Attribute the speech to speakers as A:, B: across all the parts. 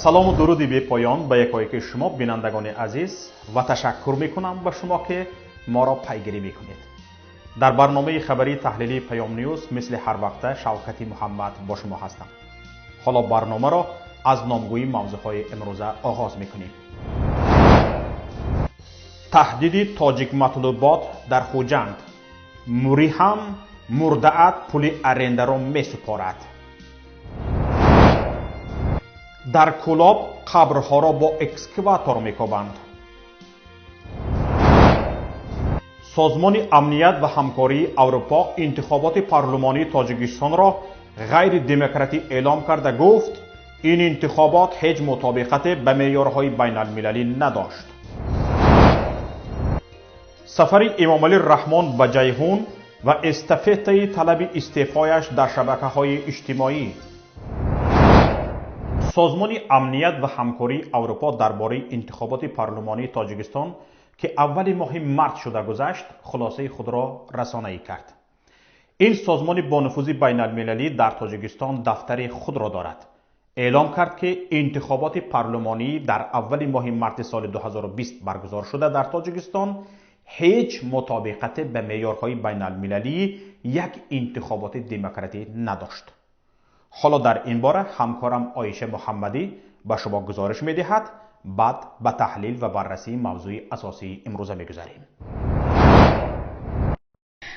A: Салому дуруди бепоён ба якояки шумо, бинандагони азиз, ва ташаккур мекунам ба шумо, ки моро пайгирӣ мекунед. Дар барномаи хабарии таҳлилии Паём Ньюз мисли ҳар вақта Шавкати Муҳаммад бо шумо ҳастам. Ҳоло барномаро аз номгӯи мавзӯъҳои имрӯза оғоз мекунем. Таҳдиди тоҷикматлубот дар Хуҷанд. Мурӣ ҳам мурдаат пули арендаро месупорад. Дар Кӯлоб қабрҳоро бо экскаватор мекобанд. Созмони амният ва ҳамкории Аврупо интихоботи парлумонии Тоҷикистонро ғайридемократӣ эълом карда гуфт, ин интихобот ҳеҷ мутобиқате ба меъёрҳои байналмилалӣ надошт. Сафари Эмомалӣ Раҳмон ба Ҷайҳун ва эстафетаи талаби истеъфояш дар шабакаҳои иҷтимоӣ. Созмони амният ва ҳамкории Аврупо дар бораи интихоботи парлумонии Тоҷикистон, ки аввали моҳи март шуда гузашт, хулосаи худро расонаӣ кард. Ин созмони бонуфузи байналмилалӣ дар Тоҷикистон дафтари худро дорад. Эълом кард, ки интихоботи парлумонӣ дар аввали моҳи марти соли 2020 баргузор шуда дар Тоҷикистон ҳеҷ мутобиқате ба меъёрҳои байналмилалии як интихоботи демократӣ надошт. Ҳоло дар ин бора ҳамкорам Оиша Муҳаммадӣ ба шумо гузориш медиҳад. Баъд ба таҳлил ва баррасии мавзӯи асосии имрӯза мегузарем.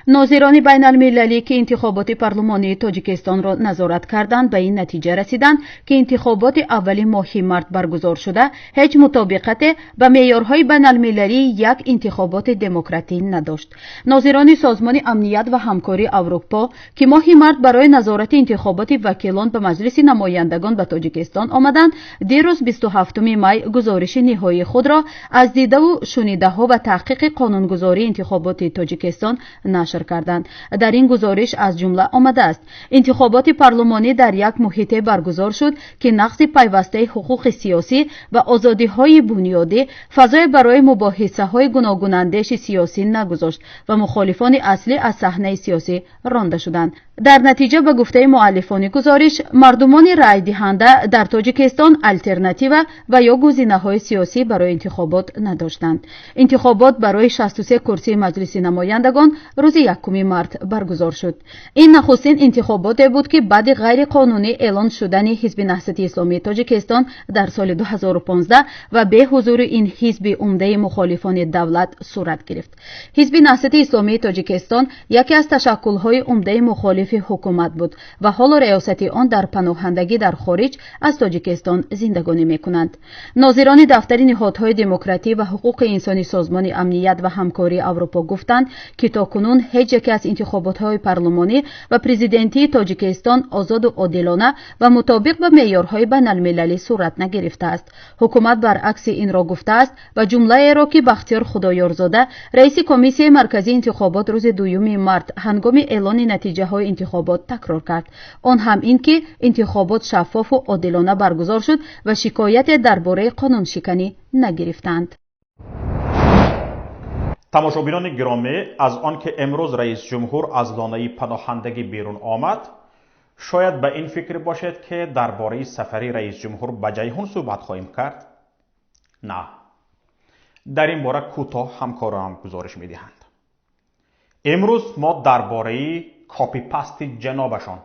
B: Нозирони байналмилалӣ, ки интихоботи парлумонии Тоҷикистонро назорат карданд, ба ин натиҷа расиданд, ки интихоботи аввали моҳи март баргузор шуда ҳеҷ мутобиқате ба меъёрҳои байналмилалии як интихоботи демократӣ надошт. Нозирони Созмони амният ва ҳамкории Аврупо, ки моҳи март барои назорати интихоботи вакилон ба Маҷлиси намояндагон ба Тоҷикистон омаданд, дирӯз, 27 май, гузориши ниҳоии худро аз дидаву шунидаҳо ва таҳқиқи қонунгузории интихоботи Тоҷикистон нашр карданд. Дар ин гузориш аз ҷумла омадааст: интихоботи парлумонӣ дар як муҳите баргузор шуд, ки нақзи пайвастаи ҳуқуқи сиёсӣ ва озодиҳои бунёдӣ фазое барои мубоҳисаҳои гуногунандеши сиёсӣ нагузошт ва мухолифони аслӣ аз саҳнаи сиёсӣ ронда шуданд. Дар натиҷа, ба гуфтаи муаллифони гузориш, мардумони раъйдиҳанда дар Тоҷикистон алтернатива ва ё гузинаҳои сиёсӣ барои интихобот надоштанд. Интихобот барои 63 курсии Маҷлиси намояндагон рӯзи 1 март баргузор шуд. Ин нахустин интихоботе буд, ки баъди ғайриқонунӣ эълон шудани Ҳизби Наҳзати Исломии Тоҷикистон дар соли 2015 ва беҳузури ин ҳизби умдаи мухолифони давлат сурат гирифт. Ҳизби Наҳзати Исломии Тоҷикистон яке аз ташаккулҳои умдаи мухолифи ҳукумат буд ва ҳоло риёсати он дар паноҳандагӣ дар хориҷ аз Тоҷикистон зиндагонӣ мекунанд. Нозирони дафтари ниҳодҳои демократӣ ва ҳуқуқи инсони Созмони амният ва ҳамкории Аврупо гуфтанд, ки то кунун ҳеҷ яке аз интихоботҳои парлумонӣ ва президентии Тоҷикистон озоду одилона ва мутобиқ ба меъёрҳои байналмилалӣ сурат нагирифтааст. Ҳукумат баръакси инро гуфтааст ва ҷумлаеро, ки Бахтиёр Худоёрзода, раиси Комиссияи марказии интихобот, рӯзи 2 март ҳангоми эълони натиҷаҳои интихобот такрор кард, он ҳам ин ки интихобот шаффофу одилона баргузор шуд ва шикояте дар бораи қонуншиканӣ нагирифтанд.
A: Тамошобинони гиромӣ, аз он ки имрӯз раисҷумҳур аз лонаи паноҳандагӣ берун омад, шояд ба ин фикр бошед, ки дар бораи сафари раисҷумҳур ба Ҷайҳун суҳбат хоҳем кард. На, дар ин бора кӯтоҳ ҳамкоронам гузориш медиҳанд. Имрӯз мо дар бораи копипасти ҷанобашон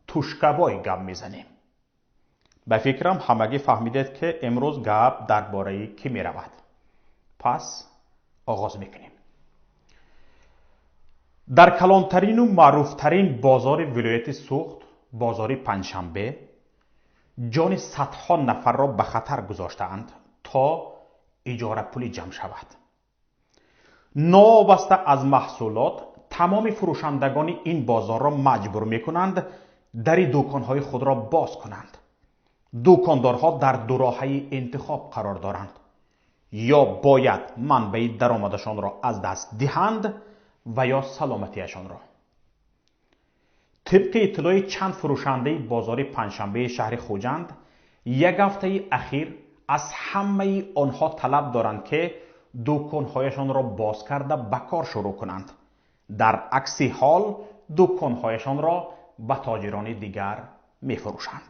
A: Тушкабой гап мезанем. Ба фикрам, ҳамагӣ фаҳмидед, ки имрӯз гап дар бораи кӣ меравад. Пас оғоз мекунем. Дар калонтарину маъруфтарин бозори вилояти Суғд, бозори Панҷшанбе, ҷони садҳо нафарро ба хатар гузоштаанд, то иҷорапулӣ ҷамъ шавад. Новобаста аз маҳсулот, тамоми фурӯшандагони ин бозорро маҷбур мекунанд дари дуконҳои худро боз кунанд. Дукондорҳо дар дуроҳаи интихоб қарор доранд: ё бояд манбаи даромадашонро аз даст диҳанд ва ё саломатиашонро. Тибқи иттилои чанд фурӯшандаи бозори Панҷшанбеи шаҳри Хуҷанд, як ҳафтаи ахир аз ҳамаи онҳо талаб доранд, ки дуконҳояшонро боз карда ба кор шурӯъ кунанд, дар акси ҳол дуконҳояшонро ба тоҷирони дигар мефурӯшанд.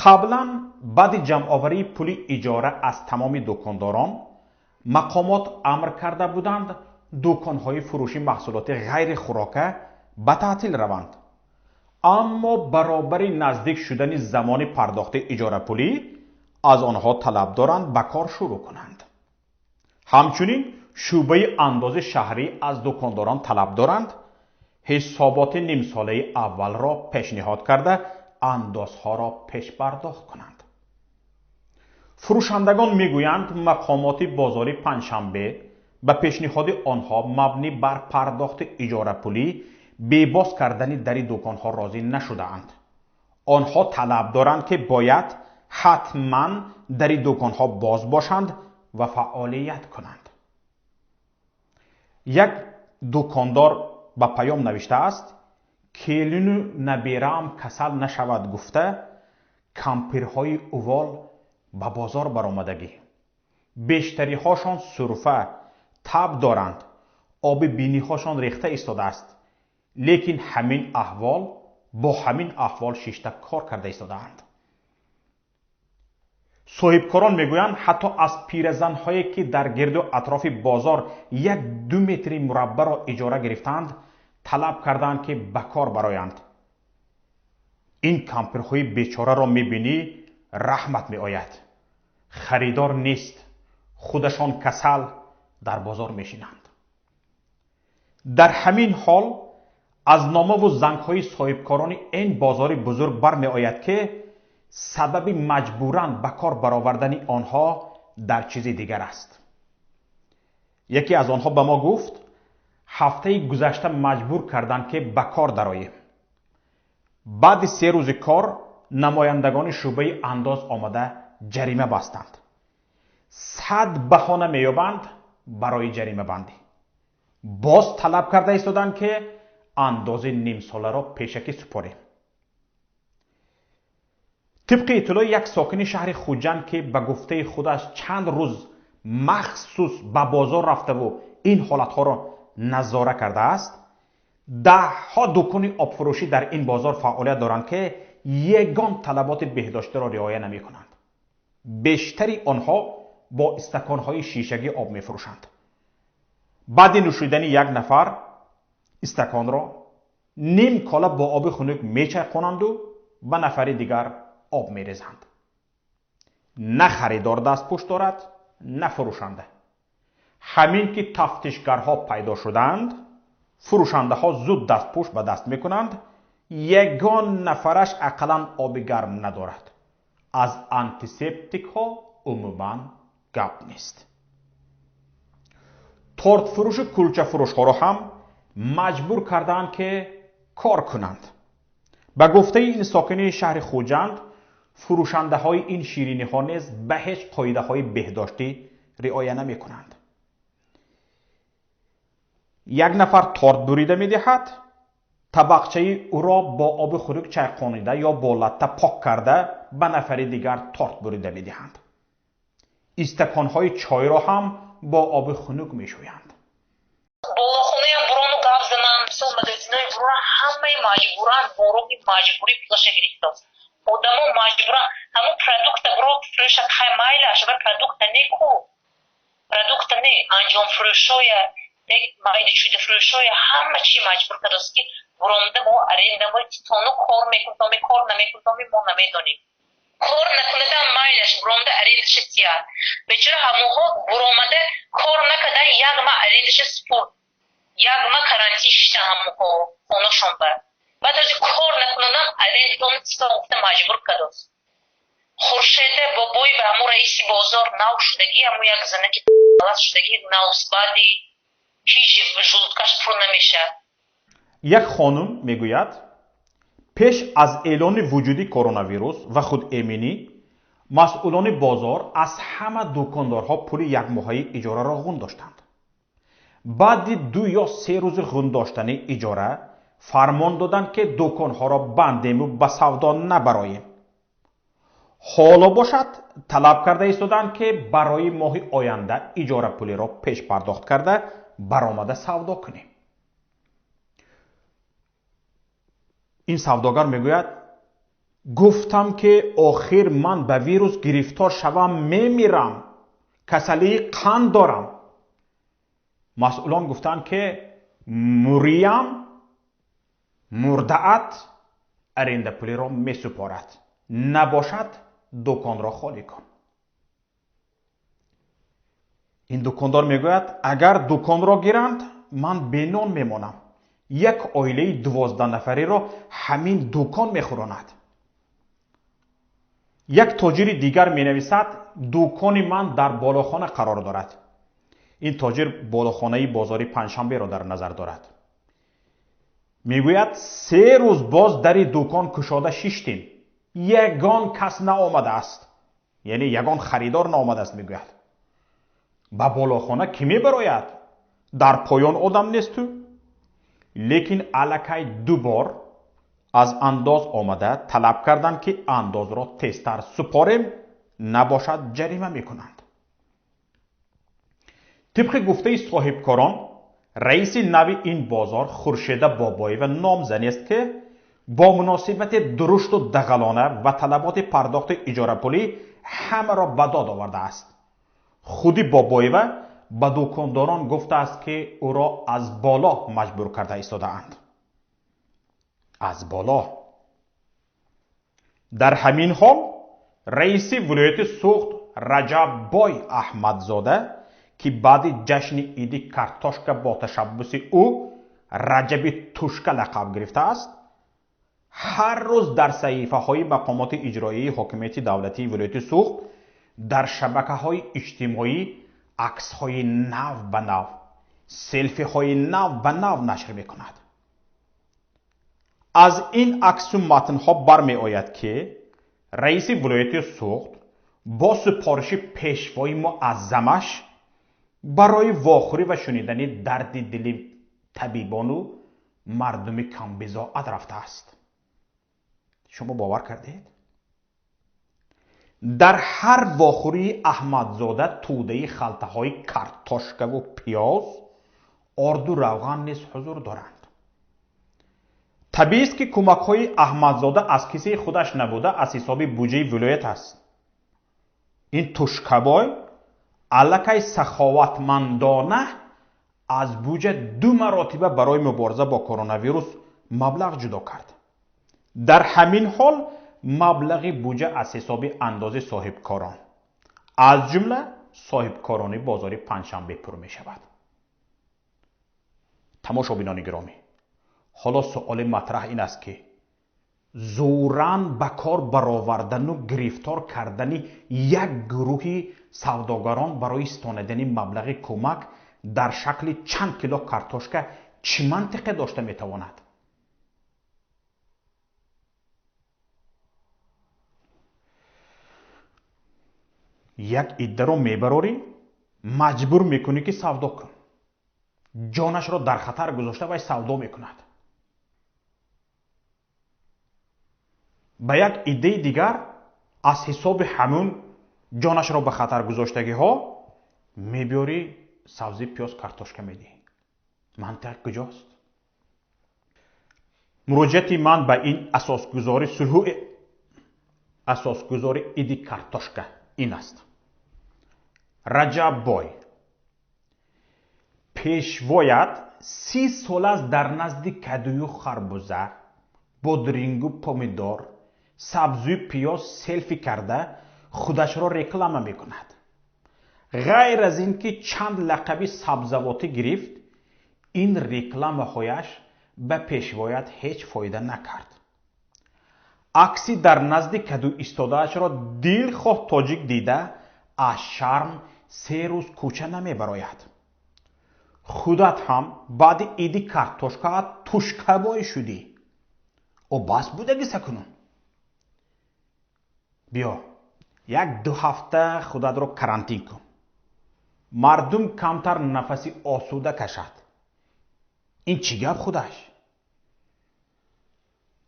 A: Қаблан баъди ҷамъоварии пули иҷора аз тамоми дукондорон мақомот амр карда буданд дуконҳои фурӯши маҳсулоти ғайрихӯрока ба таътил раванд. Аммо баробари наздик шудани замони пардохти иҷорапулӣ аз онҳо талаб доранд ба кор шурӯъ кунанд. Ҳамчунин шӯъбаи андози шаҳрӣ аз дукондорон талаб доранд ҳисоботи нимсолаи аввалро пешниҳод карда андозҳоро пешпардохт кунанд. Фурӯшандагон мегӯянд мақомоти бозори Панҷшанбе ба пешниҳоди онҳо мабнӣ бар пардохти иҷорапулӣ бебоз кардани дари дуконҳо розӣ нашудаанд. Онҳо талаб доранд, ки бояд ҳатман дари дуконҳо боз бошанд ва фаъолият кунанд. Як дукондор ба паём навиштааст: келину набираам касал нашавад гуфта кампирҳои увол ба бозор баромадагӣ. Бештариҳошон сурфа, таб доранд, оби биниҳошон рехта истодааст, лекин ҳамин аҳвол бо ҳамин аҳвол шишта кор карда истодаанд. Соҳибкорон мегӯянд ҳатто аз пиразанҳое ки дар гирду атрофи бозор 1-2 метри мураббаро иҷора гирифтаанд, талаб кардаанд ки ба кор бароянд. Ин кампирҳои бечораро мебинӣ, раҳмат меояд. Харидор нест, худашон касал дар бозор мешинанд. Дар ҳамин ҳол аз номаву зангҳои соҳибкорони ин бозори бузург бармеояд, ки сабаби маҷбуран ба кор баровардани онҳо дар чизи дигар аст. Яке аз онҳо ба мо гуфт: ҳафтаи гузашта маҷбур карданд, ки ба кор дароем. Баъди 3 рӯзи кор намояндагони шӯъбаи андоз омада ҷарима бастанд. 100 баҳона меёбанд барои ҷаримабандӣ. Боз талаб карда истоданд, ки андози нимсоларо пешакӣ супорем. Тибқи иттилои як сокини шаҳри Хуҷанд, ки ба гуфтаи худаш чанд рӯз махсус ба бозор рафтаву ин ҳолатҳоро назора кардааст, даҳҳо дукони обфурӯшӣ дар ин бозор фаъолият доранд, ки ягон талаботи беҳдоштиро риоя намекунанд. Бештари онҳо бо истаконҳои шишагӣ об мефурӯшанд. Баъди нӯшидани як нафар истаконро ним кола бо оби хунук мечайқонанду ба нафари дигар об мерезанд. На харидор дастпӯш дорад, на фурӯшанда. Ҳамин ки тафтишгарҳо пайдо шуданд, фурӯшандаҳо зуд дастпӯш ба даст мекунанд. Ягон нафараш ақаллан оби гарм надорад. Аз антисептикҳо умуман гап нест. Тортфурӯшу кулчафурӯшҳоро ҳам маҷбур кардаанд, ки кор кунанд. Ба гуфтаи ин сокини шаҳри Хуҷанд, фурӯшандаҳои ин шириниҳо низ ба ҳеҷ қоидаҳои беҳдоштӣ риоя намекунанд. Як нафар торт бурида медиҳад, табақчаи ӯро бо оби хунук чайқонида ё бо латта пок карда ба нафари дигар торт бурида медиҳанд. Истаконҳои чойро ҳам бо оби хунук мешӯянд.
C: Болохонаям бурону гап занам, мисол магазинои бурон ҳамаи маҷбуран бо роҳи маҷбурӣ пулаша гирифтааст. Одамо маҷбуран ҳамун продукта буро фурӯшад, хай майлаш, вар продукта не ку. Продукта не, анҷомфурӯшоя, не майдачӯда фурӯшоя, ҳама чи маҷбур кардааст, ки буронда мо аренда мо тону кор мекунем, томи кор намекунем, томи мо намедонем. Кор накунадам майлаш, буромада арендаша тияд. Бечора ҳамонҳо буромада кор накардан, як ма арендаша супурд. Як ма карантин шишта ҳамонҳо хонашон ба. Баъд аз кор накунадам арендатон титон гуфта маҷбур кардааст. Хуршеда бобои ва ҳамон раиси бозор нав шудагӣ, ҳамон як занаки талас шудагӣ, навсбади ҳеҷ жулудкаш пур намешавад.
A: Як хонум мегӯяд: пеш аз эълони вуҷуди коронавирус ва худэминӣ масъулони бозор аз ҳама дукондорҳо пули якмоҳаи иҷораро ғун доштанд. Баъди 2 ё 3 рӯзи ғун доштани иҷора фармон доданд, ки дуконҳоро бандему ба савдо набароем. Ҳоло бошад талаб карда истоданд, ки барои моҳи оянда иҷорапулиро пешпардохт карда баромада савдо кунем. Ин савдогар мегӯяд: Гуфтам ки охир ман ба вирус гирифтор шавам мемирам, касалии қанд дорам. Масъулон гуфтанд ки муриям мурдаат арендапулиро месупорад, набошад дуконро холӣ кун. Ин дукондор мегӯяд, агар дуконро гиранд, ман бенон мемонам. Як оилаи 12 нафариро ҳамин дукон мехӯронад. Як тоҷири дигар менависад, дукони ман дар болохона қарор дорад. Ин тоҷир болохонаи бозори Панҷшанберо дар назар дорад. Мегӯяд, 3 рӯз боз дари дукон кушода шиштем. Ягон кас наомадааст. Яъне ягон харидор наомадааст, мегӯяд. Ба болохона кӣ мебарояд? Дар поён одам несту. Лекин аллакай 2 бор аз андоз омада талаб карданд, ки андозро тезтар супорем, набошад ҷарима мекунанд. Тибқи гуфтаи соҳибкорон, раиси нави ин бозор Хуршеда Бобоева номзанест, ки бо муносибати дурушту дағалона ва талаботи пардохти иҷорапулӣ ҳамаро ба дод овардааст. Худи Бобоева ба дукондорон гуфтааст, ки ӯро аз боло маҷбур карда истодаанд. Аз боло. Дар ҳамин ҳол раиси вилояти Суғд Раҷаббой Аҳмадзода, ки баъди ҷашни иди картошка бо ташаббуси ӯ Раҷаби Тушка лақаб гирифтааст, ҳар рӯз дар саҳифаҳои мақомоти иҷроияи ҳокимияти давлатии вилояти Суғд дар шабакаҳои иҷтимоӣ аксҳои нав ба нав, селфиҳои нав ба нав нашр мекунад. Аз ин аксу матнҳо бармеояд, ки раиси вилояти Суғд бо супориши пешвои муаззамаш барои вохӯрӣ ва шунидани дарди дили табибону мардуми камбизоат рафтааст. Шумо бовар кардед? Дар ҳар вохӯрии Аҳмадзода тӯдаи халтаҳои картошкаву пиёз, орду равған низ ҳузур доранд. Табиист, ки кӯмакҳои Аҳмадзода аз кисаи худаш набуда, аз ҳисоби буҷаи вилоят аст. Ин тушкабой аллакай саховатмандона аз буҷа 2 маротиба барои мубориза бо коронавирус маблағ ҷудо кард. Дар ҳамин ҳол маблағи буҷа аз ҳисоби андози соҳибкорон, аз ҷумла соҳибкорони бозори Панҷшанбе пур мешавад. Тамошобинони гиромӣ, ҳоло суоли матраҳ ин аст, ки зӯран ба кор баровардану гирифтор кардани як гурӯҳи савдогарон барои стонидани маблағи кӯмак дар шакли чанд кило картошка чӣ мантиқе дошта метавонад? Як иддаро мебарорӣ, маҷбур мекунӣ, ки савдо кун. Ҷонашро дар хатар гузошта вай савдо мекунад. Ба як иддаи дигар аз ҳисоби ҳамун ҷонашро ба хатар гузоштагиҳо мебиёрӣ сабзи, пиёз, картошка медиҳӣ. Мантиқ куҷост? Муроҷиати ман ба ин асосгузори сулҳу асосгузори иди картошка ин аст. Раҷаббой пешвоят 30 сол аст дар назди кадую харбуза, бодрингу помидор, сабзую пиёз селфи карда худашро реклама мекунад. Ғайр аз ин ки чанд лақаби сабзавотӣ гирифт, ин рекламаҳояш ба пешвоят ҳеҷ фоида накард. Акси дар назди каду истодаашро дилхоҳ тоҷик дида, аз шарм 3 рӯз кӯча намебарояд. Худат ҳам баъди иди картошкаат тушкабой шудӣ. О бас будагиса кунун. Биё, 1-2 ҳафта худатро карантин кун. Мардум камтар нафаси осуда кашад. Ин чӣ гап худаш?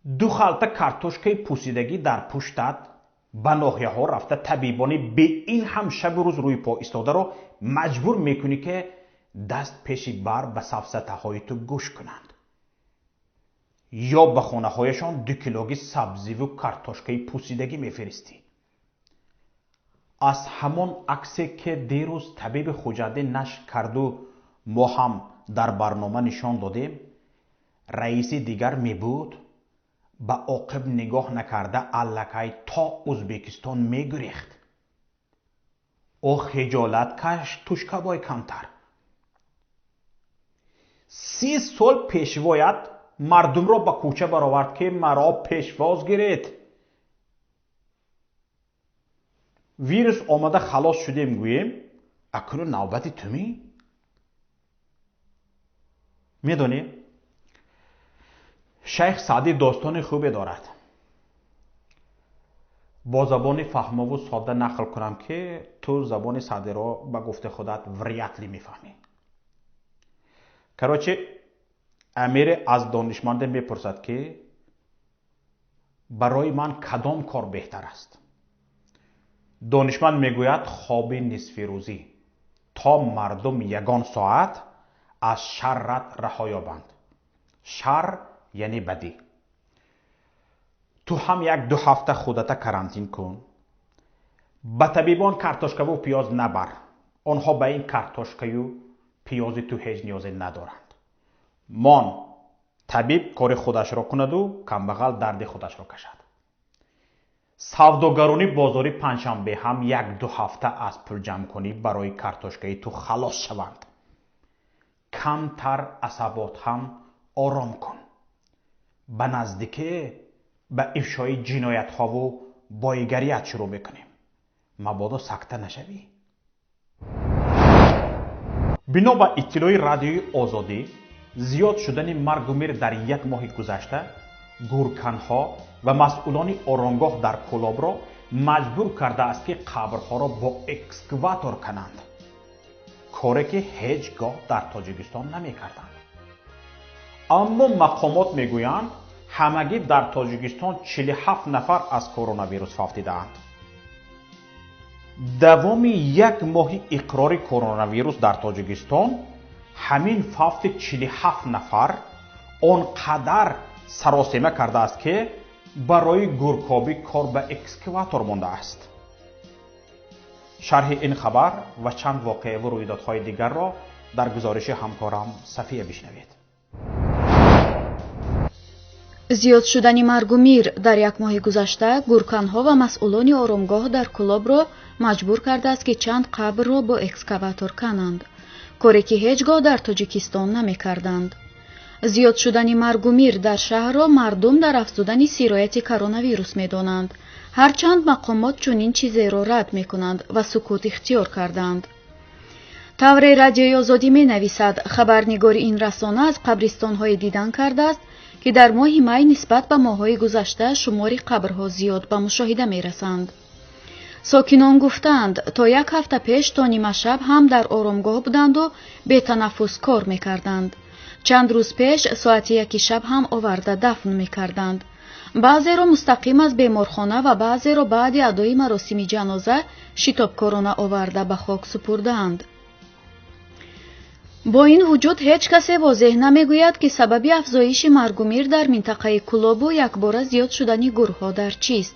A: 2 халта картошкаи пусидагӣ дар пуштат ба ноҳияҳо рафта табибони бе ин ҳам шабу рӯз рӯи по истодаро маҷбур мекунӣ, ки даст пеши бар ба сафсатаҳои ту гӯш кунанд. Ё ба хонаҳояшон 2 килоги сабзиву картошкаи пусидагӣ мефиристӣ. Аз ҳамон аксе, ки дирӯз табиби Хуҷандӣ нашр карду мо ҳам дар барнома нишон додем, раиси дигар мебуд, ба оқиб нигоҳ накарда аллакай то Узбекистон мегурехт. Ӯ хиҷолат каш, тушкабой камтар. 30 сол пешвоят мардумро ба кӯча баровард, ки маро пешвоз гиред, вирус омада халос шудем гӯем, акнун навбати тумӣ. Медонӣ, Шайх Саъдӣ достони хубе дорад. Бо забони фаҳмову содда нақл кунам, ки ту забони Саъдиро ба гуфти худат вряд ли мефаҳмӣ. Короче, амире аз донишманде мепурсад, ки барои ман кадом кор беҳтар аст? Донишманд мегӯяд: хоби нисфирӯзӣ, то мардум ягон соат аз шаррат раҳо ёбанд. Шар яъне бадӣ. Ту ҳам як ду ҳафта худата карантин кун, ба табибон картошкаву пиёз набар, онҳо ба ин картошкаю пиёзи ту ҳеҷ ниёзе надоранд. Мон, табиб кори худашро кунаду камбағал дарди худашро кашад. Савдогарони бозори Панҷшанбе ҳам як ду ҳафта аз пулҷамъкунӣ барои картошкаи ту халос шаванд. Камтар асабот ҳам ором кун. Ба наздике ба ифшои ҷиноятҳову боигарият шурӯъ мекунем, мабодо сакта нашавӣ. Бино ба иттилои Радиои Озодӣ, зиёд шудани маргу мир дар як моҳи гузашта гурканҳо ва масъулони оронгоҳ дар Кӯлобро маҷбур кардааст, ки қабрҳоро бо экскаватор кананд, коре ки ҳеҷ гоҳ дар Тоҷикистон намекарданд. Аммо мақомот мегӯянд, ҳамагӣ дар Тоҷикистон 47 нафар аз коронавирус фавтидаанд. Давоми як моҳи иқрори коронавирус дар Тоҷикистон ҳамин фавти 47 нафар он қадар саросема кардааст, ки барои гуркобӣ кор ба экскаватор мондааст. Шарҳи ин хабар ва чанд воқеаву рӯйдодҳои дигарро дар гузориши ҳамкорам Сафия бишнавед.
B: Зиёд шудани маргу мир дар як моҳи гузашта гурканҳо ва масъулони оромгоҳ дар Кӯлобро маҷбур кардааст, ки чанд қабрро бо экскаватор кананд, коре ки ҳеҷ гоҳ дар Тоҷикистон намекарданд. Зиёд шудани маргу мир дар шаҳрро мардум дар афзудани сирояти коронавирус медонанд, ҳарчанд мақомот чунин чизеро рад мекунанд ва сукут ихтиёр карданд. Тавре Радиои Озодӣ менависад, хабарнигори ин расона аз қабристонҳое дидан кардааст, ки дар моҳи май нисбат ба моҳҳои гузашта шумори қабрҳо зиёд ба мушоҳида мерасанд. Сокинон гуфтаанд, то як ҳафта пеш то нимашаб ҳам дар оромгоҳ буданду бетанаффус кор мекарданд. Чанд рӯз пеш соати 1-и шаб ҳам оварда дафн мекарданд. Баъзеро мустақим аз беморхона ва баъзеро баъди адои маросими ҷаноза шитобкорона оварда ба хок супурдаанд. Бо ин вуҷуд ҳеҷ касе возеҳ намегӯяд, ки сабаби афзоиши маргу мир дар минтақаи Кӯлобу якбора зиёд шудани гурҳо дар чист,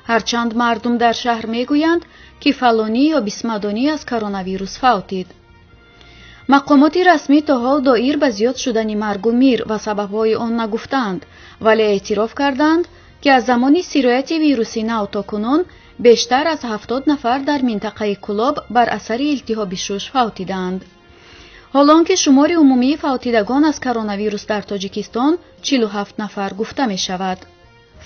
B: ҳарчанд мардум дар шаҳр мегӯянд, ки фалонӣ ё бисмадонӣ аз коронавирус фавтид. Мақомоти расмӣ то ҳол доир ба зиёд шудани маргу мир ва сабабҳои он нагуфтаанд, вале эътироф карданд, ки аз замони сирояти вируси нав то кунун бештар аз 70 нафар дар минтақаи Кӯлоб бар асари илтиҳоби шуш фавтидаанд, ҳол он ки шумори умумии фавтидагон аз коронавирус дар Тоҷикистон 47 нафар гуфта мешавад.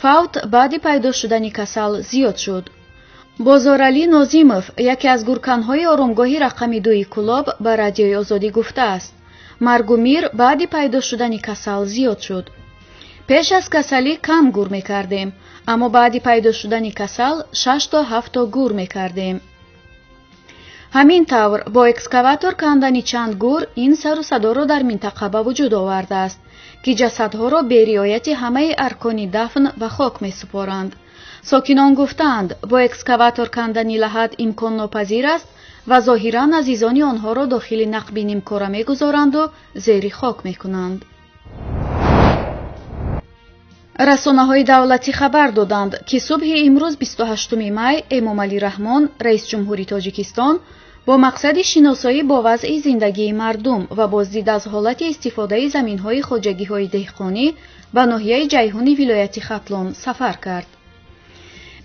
B: Фавт баъди пайдо шудани касал зиёд шуд. Бозоралӣ Нозимов, яке аз гурканҳои оромгоҳи рақами 2-и Кӯлоб, ба Радиои Озодӣ гуфтааст, маргу мир баъди пайдо шудани касал зиёд шуд. Пеш аз касалӣ кам гур мекардем, аммо баъди пайдо шудани касал шаш то ҳафто гур мекардем. Ҳамин тавр, бо экскаватор кандани чанд гур ин сару садоро дар минтақа ба вуҷуд овардааст, ки ҷасадҳоро бериояти ҳамаи аркони дафн ба хок месупоранд. Сокинон гуфтаанд, бо экскаватор кандани лаҳад имконнопазир аст ва зоҳиран азизони онҳоро дохили нақби нимкора мегузоранду зери хок мекунанд.
D: Расонаҳои давлатӣ хабар доданд, ки субҳи имрӯз, 28 май, Эмомалӣ Раҳмон, раисҷумҳури Тоҷикистон, бо мақсади шиносоӣ бо вазъи зиндагии мардум ва боздид аз ҳолати истифодаи заминҳои хоҷагиҳои деҳқонӣ ба ноҳияи Ҷайҳуни вилояти Хатлон сафар кард.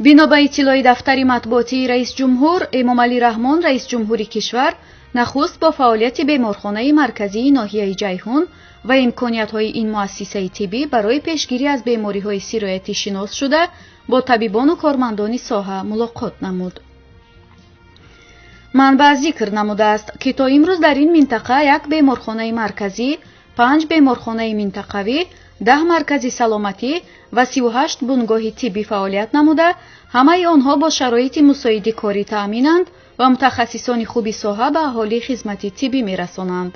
D: Бино ба иттилои дафтари матбуотии раисҷумҳур, Эмомалӣ Раҳмон, раисҷумҳури кишвар, нахуст бо фаъолияти беморхонаи марказии ноҳияи Ҷайҳун ва имкониятҳои ин муассисаи тиббӣ барои пешгирӣ аз бемориҳои сироятӣ шинос шуда, бо табибону кормандони соҳа мулоқот намуд. Манбаъ зикр намудааст, ки то имрӯз дар ин минтақа як беморхонаи марказӣ, панҷ беморхонаи минтақавӣ, 10 маркази саломатӣ ва 38 бунгоҳи тиббӣ фаъолият намуда, ҳамаи онҳо бо шароити мусоиди корӣ таъминанд ва мутахассисони хуби соҳа ба аҳолӣ хизмати тиббӣ мерасонанд.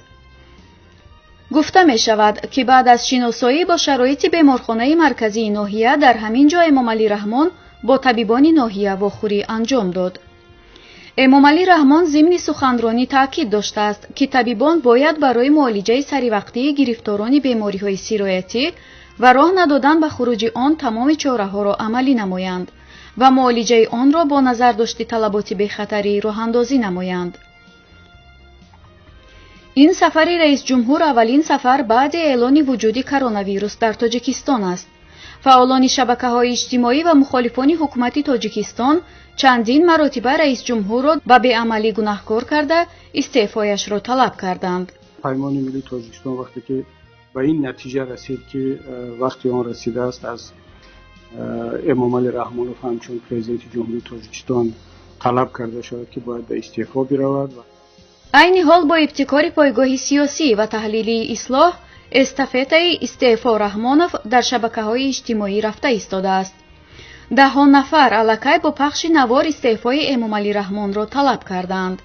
D: Гуфта мешавад, ки баъд аз шиносоӣ бо шароити беморхонаи марказии ноҳия дар ҳамин ҷо Эмомалӣ Раҳмон бо табибони ноҳия вохӯрӣ анҷом дод. Эмомалӣ Раҳмон зимни суханронӣ таъкид доштааст, ки табибон бояд барои муолиҷаи саривақтии гирифторони бемориҳои сироятӣ ва роҳ надодан ба хуруҷи он тамоми чораҳоро амалӣ намоянд ва муолиҷаи онро бо назардошти талаботи бехатарӣ роҳандозӣ намоянд. Ин сафари раисҷумҳур аввалин сафар баъди эълони вуҷуди коронавирус дар Тоҷикистон аст. Фаъолони шабакаҳои иҷтимоӣ ва мухолифони ҳукумати Тоҷикистон чандин маротиба раисҷумҳурро ба беамалӣ гунаҳкор карда, истеъфояшро талаб карданд.
E: Паймони миллии Тоҷикистон вақте ки ба ин натиҷа расид, ки вақти он расидааст, аз Эмомалӣ Раҳмонов ҳамчун президенти Ҷумҳурии Тоҷикистон талаб карда шавад, ки бояд ба истеъфо биравад.
D: Айни ҳол бо ибтикори пойгоҳи сиёсӣ ва таҳлилии Ислоҳ эстафетаи «Истеъфо Раҳмонов» дар шабакаҳои иҷтимоӣ рафта истодааст. Даҳҳо нафар аллакай бо пахши навор истеъфои Эмомалӣ Раҳмонро талаб кардаанд.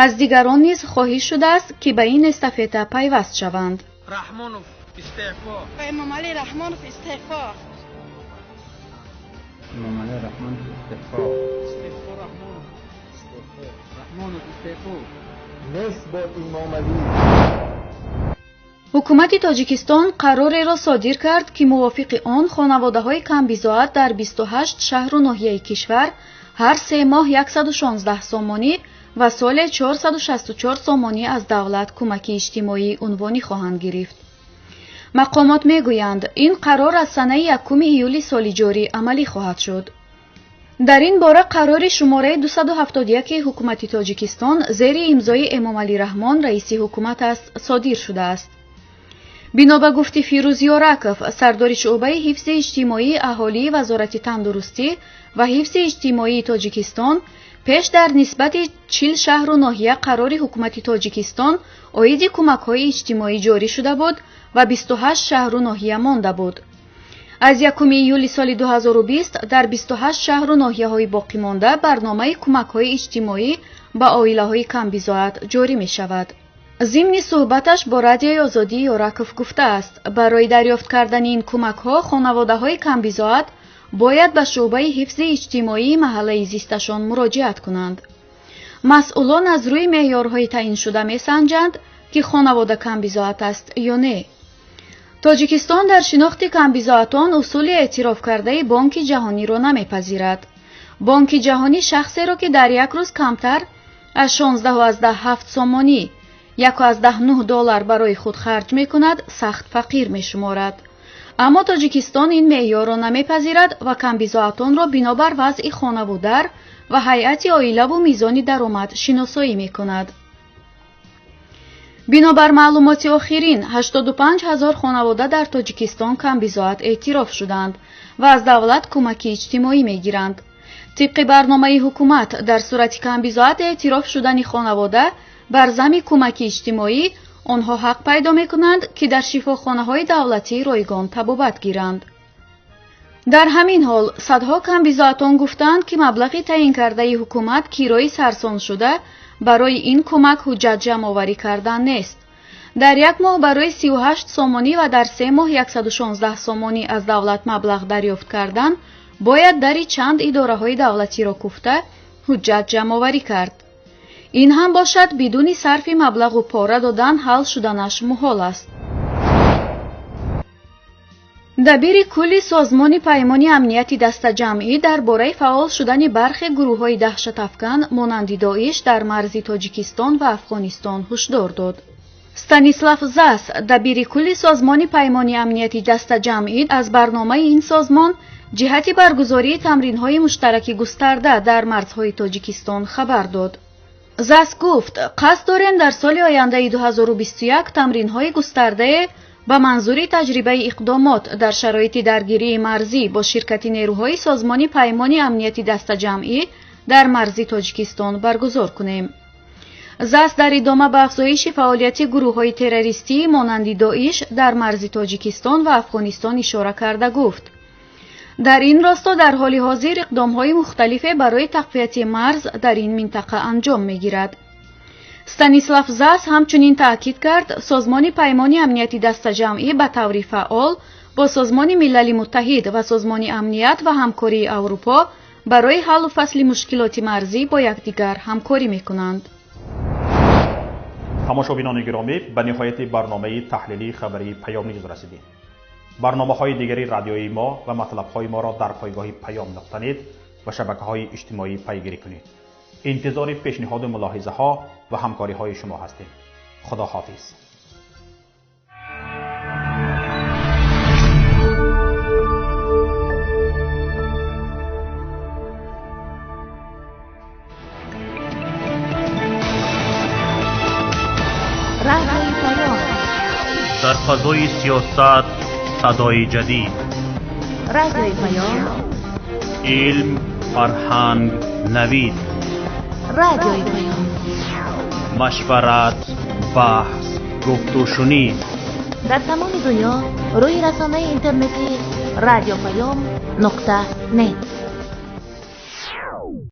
D: Аз дигарон низ хоҳиш шудааст, ки ба ин эстафета пайваст шаванд.
F: Раҳмонов истеъфо!
G: Эмомалӣ Раҳмонов истеъфо!
H: Эмомалӣ Раҳмонов истеъфо!
F: Истеъфо Раҳмонов!
H: Истеъфо Раҳмонов, истеъфо!
I: Нест бод Имомалӣ!
D: Ҳукумати Тоҷикистон қарореро содир кард, ки мувофиқи он хонаводаҳои камбизоат дар 28 шаҳру ноҳияи кишвар ҳар 3 моҳ 116 сомонӣ ва соле 464 сомонӣ аз давлат кӯмаки иҷтимоии унвонӣ хоҳанд гирифт. Мақомот мегӯянд, ин қарор аз санаи 1 июли соли ҷорӣ амалӣ хоҳад шуд. Дар ин бора қарори шумораи 271 ҳукумати Тоҷикистон зери имзои Эмомалӣ Раҳмон, раиси ҳукумат аст, содир шудааст. Бино ба гуфти Фирӯз Ёраков, сардори шӯъбаи ҳифзи иҷтимоии аҳолии Вазорати тандурустӣ ва ҳифзи иҷтимоии Тоҷикистон, пеш дар нисбати 40 шаҳру ноҳия қарори ҳукумати Тоҷикистон оиди кӯмакҳои иҷтимоӣ ҷорӣ шуда буд ва 28 шаҳру ноҳия монда буд. Аз 1 июли соли 2020 дар 28 шаҳру ноҳияҳои боқимонда барномаи кӯмакҳои иҷтимоӣ ба оилаҳои камбизоат ҷорӣ мешавад. Зимни суҳбаташ бо Радиои Озодӣ Ёраков гуфтааст, барои дарёфт кардани ин кӯмакҳо хонаводаҳои камбизоат бояд ба шӯъбаи ҳифзи иҷтимоии маҳаллаи зисташон муроҷиат кунанд. Масъулон аз рӯи меъёрҳои таъиншуда месанҷанд, ки хонавода камбизоат аст ё не. Тоҷикистон дар шинохти камбизоатон усули эътирофкардаи Бонки Ҷаҳониро намепазирад. Бонки Ҷаҳонӣ шахсеро, ки дар як рӯз камтар аз 16,7 сомонӣ, 1,9 доллар барои худ харҷ мекунад, сахт фақир мешуморад. Аммо Тоҷикистон ин меъёрро намепазирад ва камбизоатонро бинобар вазъи хонаву дар ва ҳайати оилаву мизони даромад шиносоӣ мекунад. Бинобар маълумоти охирин, 85 ҳазор хонавода дар Тоҷикистон камбизоат эътироф шуданд ва аз давлат кӯмаки иҷтимоӣ мегиранд. Тибқи барномаи ҳукумат, дар сурати камбизоат эътироф шудани хонавода, бар зами кӯмаки иҷтимоӣ онҳо ҳақ пайдо мекунанд, ки дар шифохонаҳои давлатӣ ройгон табобат гиранд. Дар ҳамин ҳол садҳо камбизоатон гуфтанд, ки маблағи таъинкардаи ҳукумат кирои сарсоншуда барои ин кӯмак ҳуҷҷат ҷамъоварӣ кардан нест. Дар як моҳ барои 38 сомонӣ ва дар 3 моҳ 116 сомонӣ аз давлат маблағ дарёфт кардан бояд дари чанд идораҳои давлатиро куфта, ҳуҷҷат ҷамъоварӣ кард. Ин ҳам бошад, бидуни сарфи маблағу пора додан ҳал шуданаш муҳол аст. Дабири кулли Созмони Паймони Амнияти Дастаҷамъӣ дар бораи фаъол шудани бархе гурӯҳҳои даҳшатафкан монанди Доиш дар марзи Тоҷикистон ва Афғонистон ҳушдор дод. Станислав Зас, дабири кулли Созмони Паймони Амнияти Дастаҷамъӣ, аз барномаи ин созмон ҷиҳати баргузории тамринҳои муштараки густарда дар марзҳои Тоҷикистон хабар дод. Зас гуфт, қасд дорем дар соли ояндаи 2021 тамринҳои густардае ба манзури таҷрибаи иқдомот дар шароити даргирии марзӣ бо ширкати нерӯҳои Созмони Паймони Амнияти Дастаҷамъӣ дар марзи Тоҷикистон баргузор кунем. Зас дар идома ба афзоиши фаъолияти гурӯҳҳои террористӣ монанди Доиш дар марзи Тоҷикистон ва Афғонистон ишора карда гуфт. Дар ин росто дар ҳоли ҳозир иқдомҳои мухталифе барои тақвияти марз дар ин минтақа анҷом мегирад. Станислав Зас ҳамчунин таъкид кард, Созмони Паймони Амнияти Дастаҷамъӣ ба таври фаъол бо Созмони Милали Муттаҳид ва Созмони Амният ва Ҳамкории Аврупо барои ҳаллу фасли мушкилоти марзӣ бо якдигар ҳамкорӣ мекунанд.
A: Тамошобинони гиромӣ, ба ниҳояти барномаи таҳлилии хабарии Паём Ньюз расидем. Барномаҳои дигари радиои мо ва матлабҳои моро дар пойгоҳи Паём нуқта нет ва шабакаҳои иҷтимоӣ пайгирӣ кунед. Интизори пешниҳоду мулоҳизаҳо ва ҳамкориҳои шумо ҳастем. Худо ҳофиз.
J: Дар фазои сиёсат садои ҷадид,
K: Радиои Паём,
J: илм, фарҳанг, навид,
K: Радиои Паём,
J: машварат, баҳс, гуфтушунид.
K: Дар тамоми дунё рӯи расонаи интернетии Радио Паём нуқта нет.